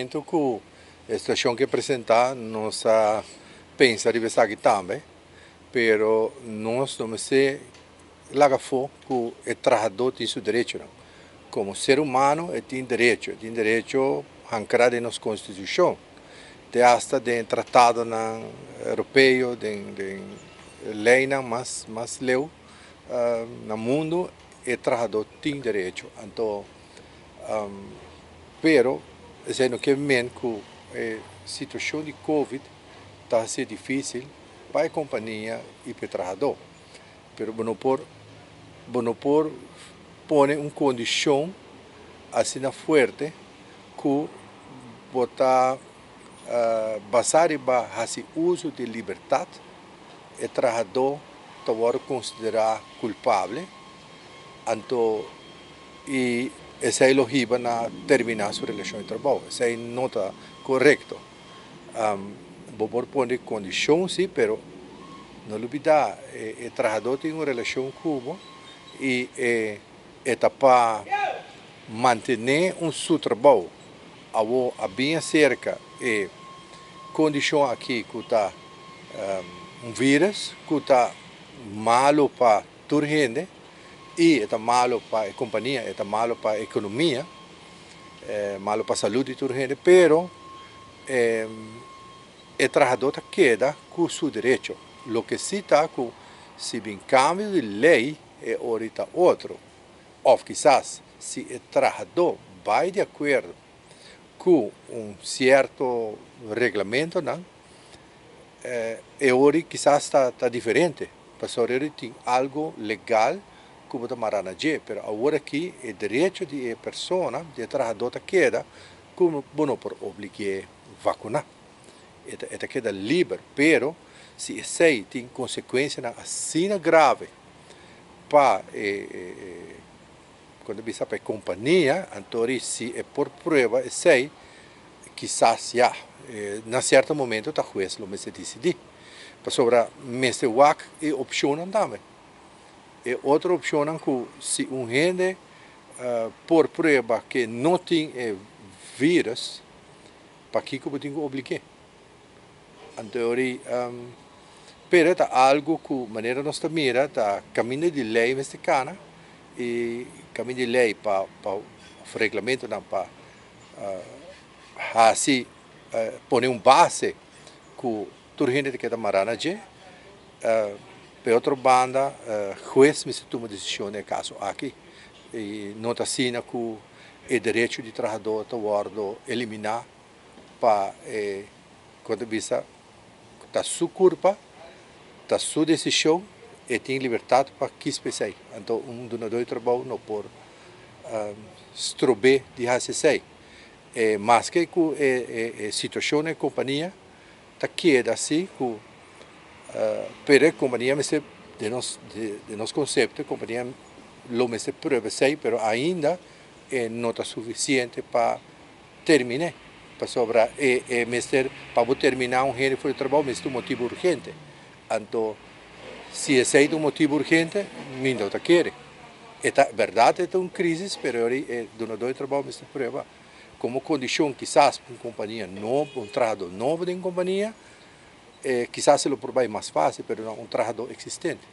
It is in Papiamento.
Momento ku e situashon ke presentá, nos a pensa riba esaki tambe, pero nos no mester laga afó ku e trahadó tin su derechonan. Komo ser humano e tin derecho, e tin derecho hankrá den nos konstitushon, te asta den tratadonan europeo, den leinan mas leu na mundu e trahadó tin derecho. Anto, pero esei no ke men ku e situashon di Covid ta hasié difísil pa e kompania i pa e trahadó. Pero bo no por bo no por pone un kondishon asina fuerte ku bo ta basá riba hasi uso di libertat, e trahadó ta wòrdu konsiderá kulpable, anto i esei lo hiba na terminá su relashon di trabou. Esei no ta korekto. Bo por pone kondishon si, pero no lubidá e trahadó tin un relashon ku bo i e ta pa mantené un su trabou. Awor a bin aserka e kondishon aki ku ta un vírus ku ta malu pa tur hende i e ta malu pa e kompania, e ta malu pa ekonomia, malu pa salud di tur hende, pero e trahadó ta keda ku su derecho. Loke si ta ku si bin kambio di lei e ora ta otro. Òf kisas si e trahadó bai di akuerdo ku un sierto reglamentonan, e ora kisas ta diferente, pasobra e ora tin algu legal ku bo ta mará na dje, pero awor aki e derecho di e persona, di e trahadó ta keda ku bo no por oblig'é vakuná. E ta keda liber, pero si esei tin konsekuensianan asina grave pa e kon ta bisa pa e kompania, anto ri si e por prueba esei kisas ya na sierto momento ta hues lo mester disidí pasobra mester wak e opshonnan tambe. E otro opshonnan ku si un hende por prueba ke no tin e virus pakiko bo tin ku oblig'é? Anto ri pero ta algu ku manera nos ta mira ta kaminda di lei mester kana i kaminda di lei pa pa òf reglamentonan pa hasi pone un base ku tur hende ta keda mará na dje. P'e otro banda hues mester tuma desishon den e kaso aki i no ta asina ku e derecho di trahadó ta wòrdu eliminá pa e ku ta bisa ku ta su kurpa, ta su desishon, e tin libertat pa kis pa esei. Anto un dunadó di trabou no por strob'é di hasi esei. E maske ku e situashon na e kompania ta keda asi ku pero e kompania mester den nos den nos konsepto e kompania lo mester prueba esei pero ainda e no ta sufisiente pa terminé, pasobra e e mester pa bo terminá un hende for di trabou mester un motibu urgente. Anto si esei ta un motibu urgente mi no ta kere. E ta bèrdat e ta un krísis pero e e dunadó di trabou mester prueba komo kondishon kisas pa un kompania nobo, un trahadó nobo den kompania kisas e lo por bai mas fásil pero no un trahadó eksistente.